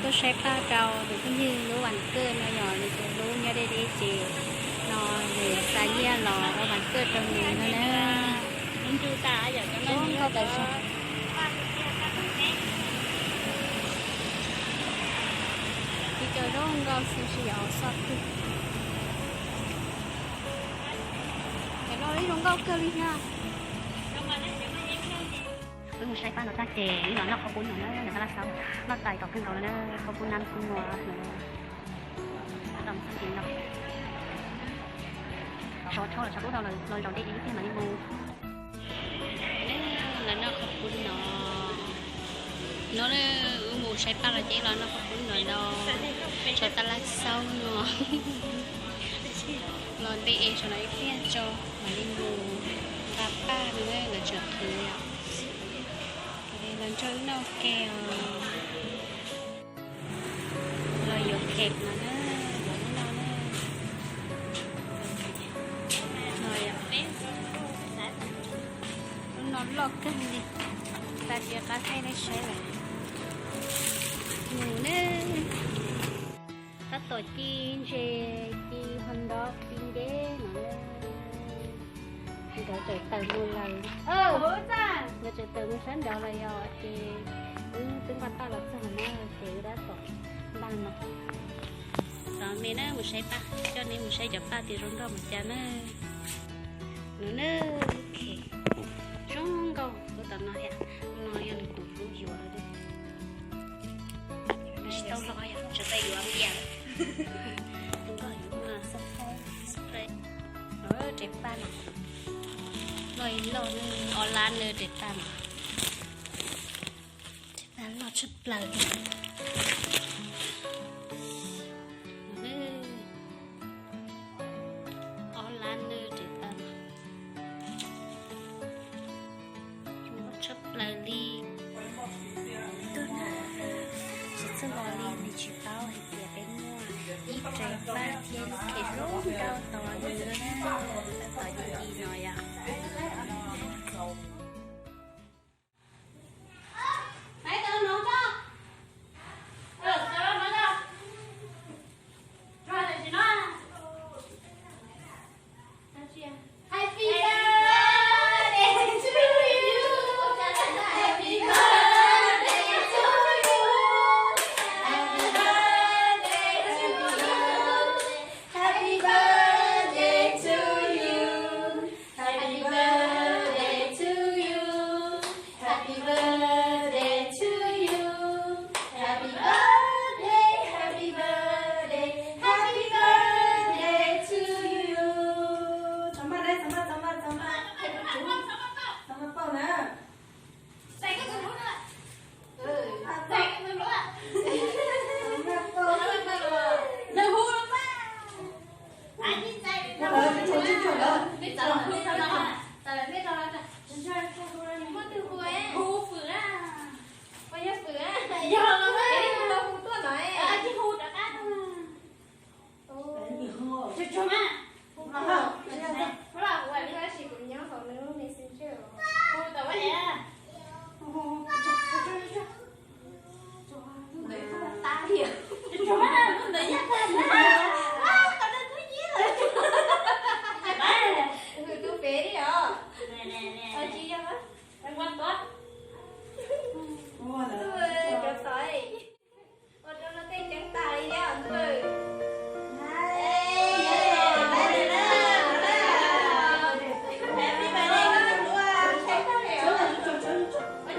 Tuaj saib paj rau tus phooj ywg lub vas kawj no yog nws tus hlub nyob deb deb ces no nws xa nyiaj los ua vas kawj rau nws no na. Zoo nkauj tas zog. Ib co zoo nkauj xwb tsis yog xob twg. Ces los ib zoo nkauj kawg li thiab. Wb mus saib paj no tag ces wb los noj qhaub poob no na, noj tab laj xaub, noj tais kom kawg nkaus no na, qhaub poob nab xub nua no. Tab tom mus txog ces no, sov dhau los sov dhau los zaum deb ib pliag mam li mus. Los noj qhaub poob no, no wb mus saib paj los ces los noj qhaub poob no no, sov tab laj xaub no. Los deb es sov no ib pliag tso mam li mus nqa paj no na, lawv tseem qhwv. Los nrog wb noj ke os. Los yuav phem no na, yuav lub no na. Lub no loj kawg li, tas tsis qab thaij nej saib lawm. Mus na. Tab tom ci ntses, ci hos nrov ci nteb no. Nkawd tseem tawm mus lawm, nkawd tseem tawm mus sab nraud lawm yog ces wb twb nqa paj los txog na ces wb tab tom npaj no. Txog me na mus saib paj, coj nej mus saib cov paj tias zoo nkauj mus cas na. Nws na, zoo nkauj lub tom no thiab, no yog nws tus hlub yuav lawm. Nws tsis tau los yog tseem tau yuav li yam. Tus nkauj yuav no, rab paj no, loj ib loj, ob lab na rab paj no. Rab paj loj tshaj plaws li. Ob lab na rab paj no. Zoo nkauj tshaj plaws li. Tuaj na, tsis txawj los li nws tsis paub hais tias peb muaj ib rab paj thiab lub khem zoo nkauj tos nws na, tab tom ci ci no yom. Txhob maj, txhob maj, txhob maj, txhob maj, txhob maj pauj na.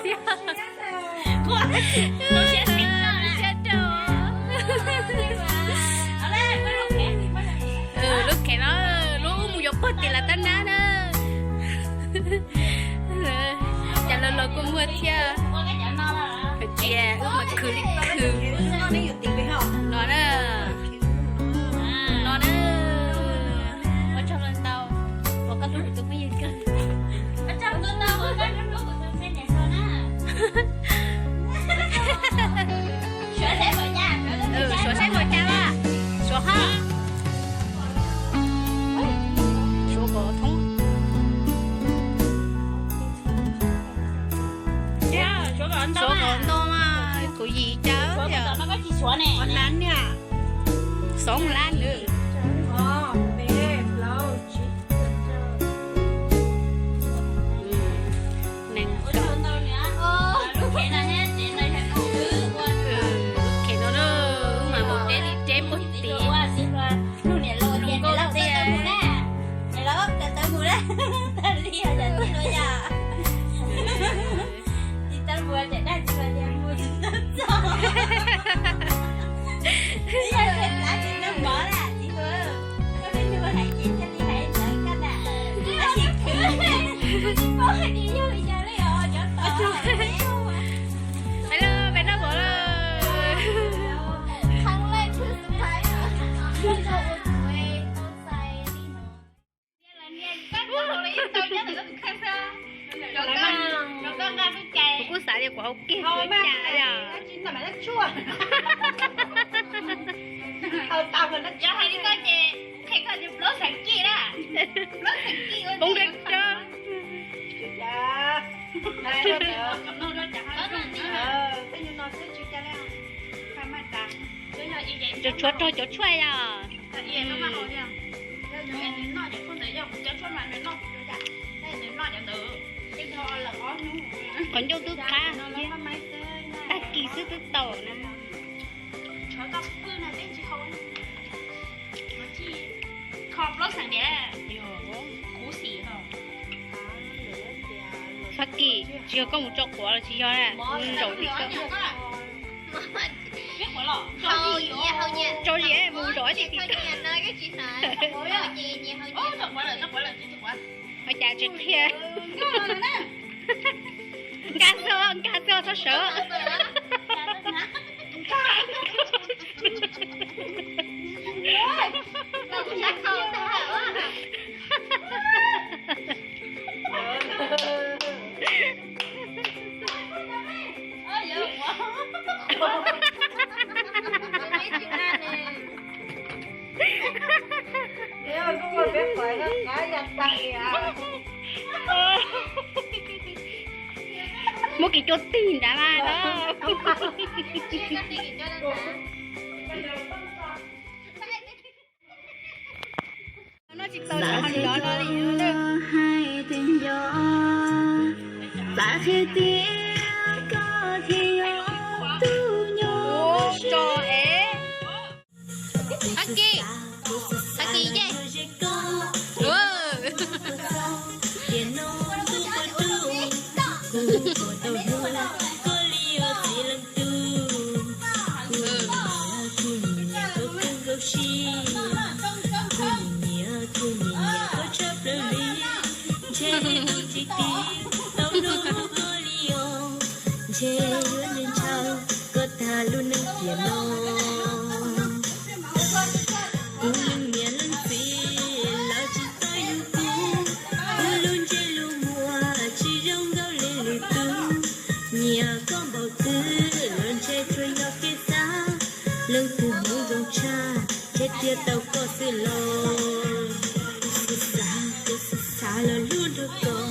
Siab rau. Lub khev no, lub mus yuav pog tim las tab nab na. Cas los los kuj muaj thiab. Tsis, wb mas khwv li khwv. No na. No na. Ua tsaug ntau. Ua koj hlub kuv tus phooj ywg kawg. Ua tsaug ntau, ua koj hlub kuv tus me niam hluas na. Suav saib npaum cas, suav saib npaum cas lawm. Suav hab. Suav kom thoob. Suav kom ntau mas kuv yim cas. Xov lab nws. Nees nkaum. Lub khev no na, wb mas mus deb li deb puag tim. Nug niam laus tias niam laus koj tau mus na, niam laus koj tau mus na, tas li yog tsis tau mus, tsis tau mus ces dab tsi los tias mus tsis tau txog. Yog tias tsis nug mov na txiv hu, koj pheej nug hais ces thiaj li hais ntawd koj na. Tab sis khwv, koj hais tias yog li cas li os cov tod. Hello, peb noj mov lawm. Kuv kuj xav tias kuv hauv kiag kuv cas yog. Yog hais li koj ces qhia koj tias plaub xeem kij na. Plaub xeem kij ua poob dawb dawb. Cov tshuav rog cov tshuaj yog. Qhov ncauj twb qab, tag kis xwb twb tau na. Tag kis tsis yog koj mus tso quav los tsis yog na, zaum li koj. Tso zis mus zaum ib tsis tau. Ua cas tsis qhia. Nkag xwb, nkag xwb txhob sawv. Muab kis cua tig nrad mas. Noj tsis tau cov hau nrov no li. Tso es. Hab kis, hab kis ye. Ntshe yuav ntshaw koj tag lub neej tiam no. Kuv leej niam leej txiv lawv tsis txawj yug kuv, kuv lub ntsej lub muag tsis zoo nkauj li lwm tus. Nyiam koj npaum twg los ntshe tsuas yog kev xav, leej twg hmoov zoo tshaj ntshe thiaj tau koj xwb los. Kuv xav xav, kuv xav xav los hlub nrog koj.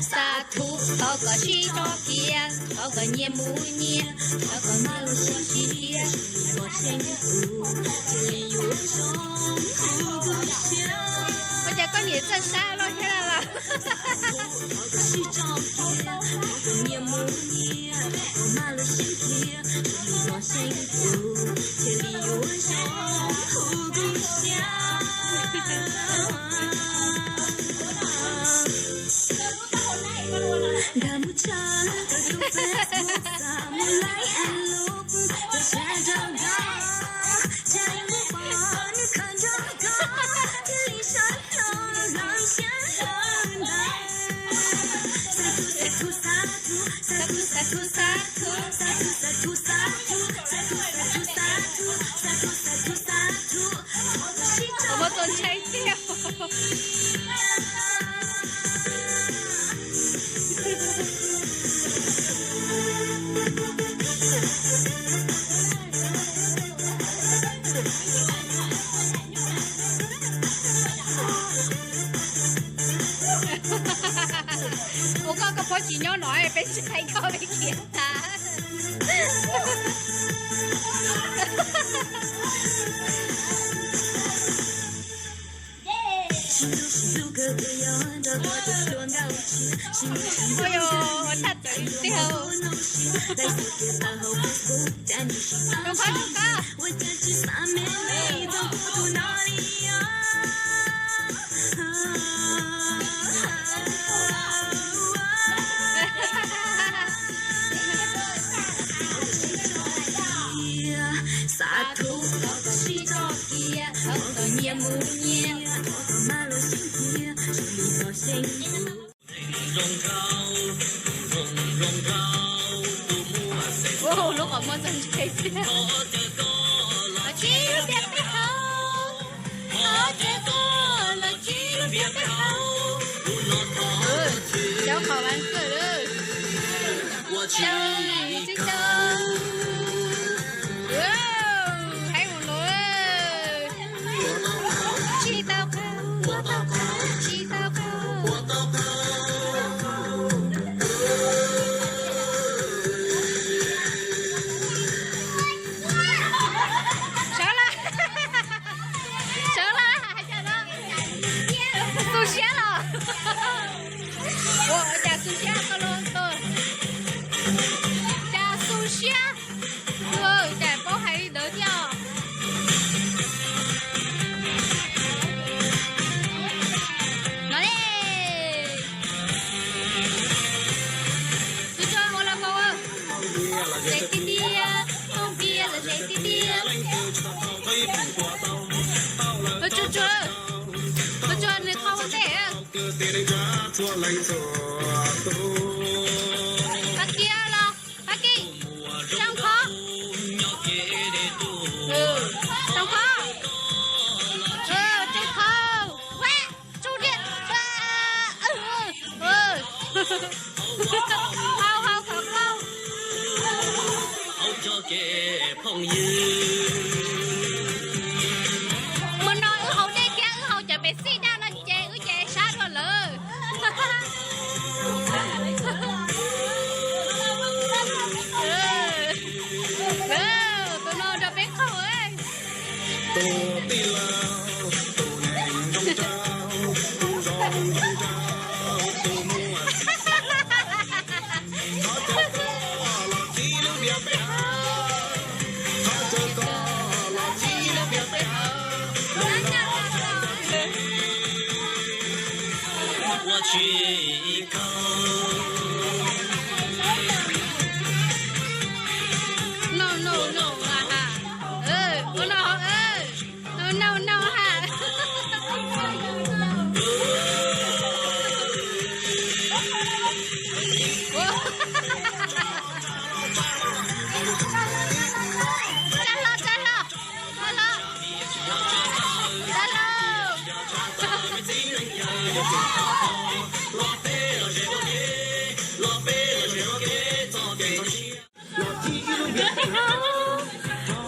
Xav thum Thov kom sib tso kiag, thov kom nyias mus nyias, thov kom mag los sib nrhiav, los seb tus cia li yuav zoo kuv siab. Ua cas koj niam txawj sab loj thiab los? Thov kom sib tso kiag, thov kom nyias mus nyias, thov kom mag los sib nrhiav, los seb tus cia li yuav zoo kuv siab. Ua txaus ntshai tiag. Ua koj koj phob tsis nyob no peb tsis hais koj li kiag tas. Ua yog thaj txawv tiag. Rau qab, rau qab. Xav thov kom sib tso kiag, thov kom nyias mus nyias, thov kom mag los sib nrhiav, zoo li tau seb tus. Ua lub qhov muag txog ntse tiag. Los cia lub npias peb haus. Thov caw koj los cia lub npias peb haus. Cov qhov vas kawm lawm. Caw, caw. Heev mus lawm. Tsis tau qhov, tsis tau qhov. Sawv los, sawv los hais cas no? Xu siab los. Ua cas xu siab ko los, cas xu siab. Cas paub hais li ntawd thiab. No ne. Tsuag tsuag ua los kaus. Zes tiag tiag, hoob npias los zes tiag tiag. Tsuag tsuag, tsuag tsuag nws qhov ua ntej. Pab kiag los, pab kiag. Tsob khov. Tsob khov. Tsob khov. Tsuj diaj. Hau hau khov khau. Ua no wb haus dej thiab wb haus cov pes xij daj no ces wb ces sab dua lawm. Tus no nrog peb qaug. Tus tij laug, tus neeg zoo nraug, tus zoo zoo nraug, tus muaj. Thov caw koj los cia lub npias peb haus. Thov caw koj los cia lub npias peb haus. Ua tsis khaub. No no no, ha ha. Ua no, no no no, ha. Tsa hlo, tsa hlo. Tsa hlo. Tsa hlo.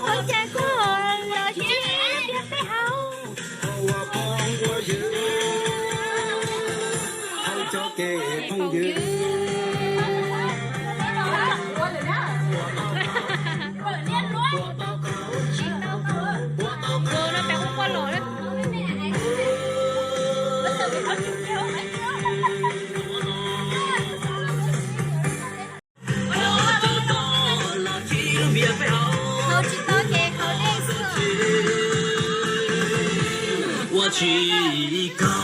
Ua cas kuj los cia peb haus. Hau cov kev phooj ywg. Tsis kawg